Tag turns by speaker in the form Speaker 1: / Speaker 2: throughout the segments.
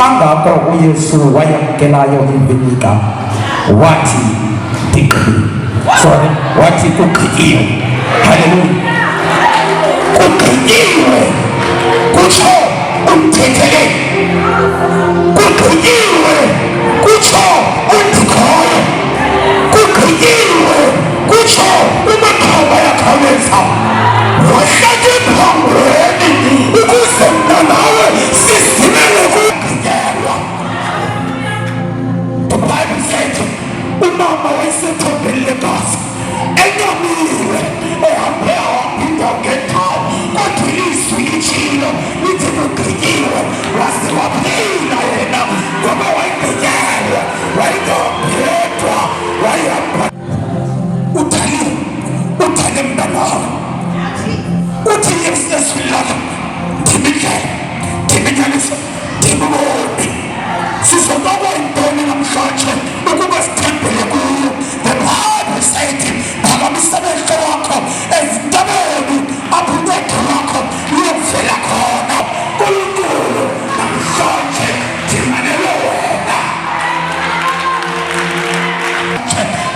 Speaker 1: Kangako uYesu wayamkelayo ivinika wathi ndigqibile. Sorry, wathi kugqityiwe. Haleluya. Kugqityiwe kutsho umthetheleli. Kugqityiwe kutsho undikhoyo. Kugqityiwe kutsho umakhaba yakhawuleza. Wahlake ephambweni ukuze mna nawe sizimele kugqityelwa. The Bible said umama wayesethombeni legazi enyamile ehambe ahamba indawo ngendawo kodwa ilizwi litshilo lithi kugqityiwe waze waphila yena ngoba wayegqityelwe wayengahambi yedwa wayehamba udaliwe udale mna nawe uthi ezwi lakho ndim indlela ndim inyaniso ndim ubomi sizonwabwa yintoni namhlanje ukuba sithembele kuyo. The Bible said phakamisa amehlo wakho ezintabeni apho uncedo lwakho luyokuvela khona. Nkulunkulu, namhlanje ndinganele wena.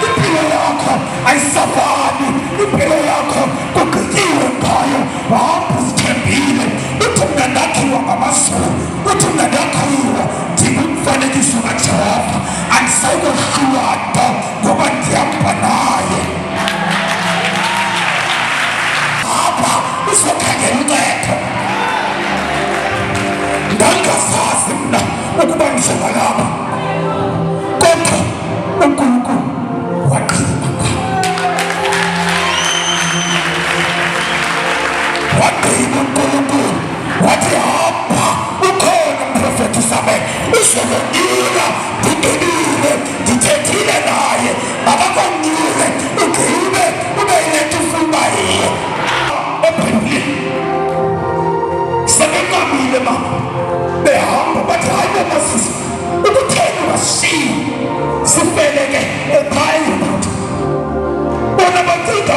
Speaker 1: Impilo yakho ayisafani, impilo yakho kugqityiwe ngayo. Wahamba uzithembile uthi mna ndakhiwa ngamazulu, uthi mna ndakhiwa ndingumfanekiso kaJehova, andisayikohlulwa nto ngoba ndihamba naye. Apha uzokhangela uncedo. Ndangazazi mna ukuba ndizoba lapha, kodwa uNkulunkulu wagqiba ngam, wagqiba uNkulunkulu wathi hamba, ukhona umprofethi uSamuel uzokonyula. Ndigqibile, ndithethile naye, makakonyule ugqibe ube yile nto ufuna uba yiyo. Ebhayibhileni sebenqabile mama behamba bathi hayi bo Moses, ukutheni washiya sifele ke ephaya? Bona bacinga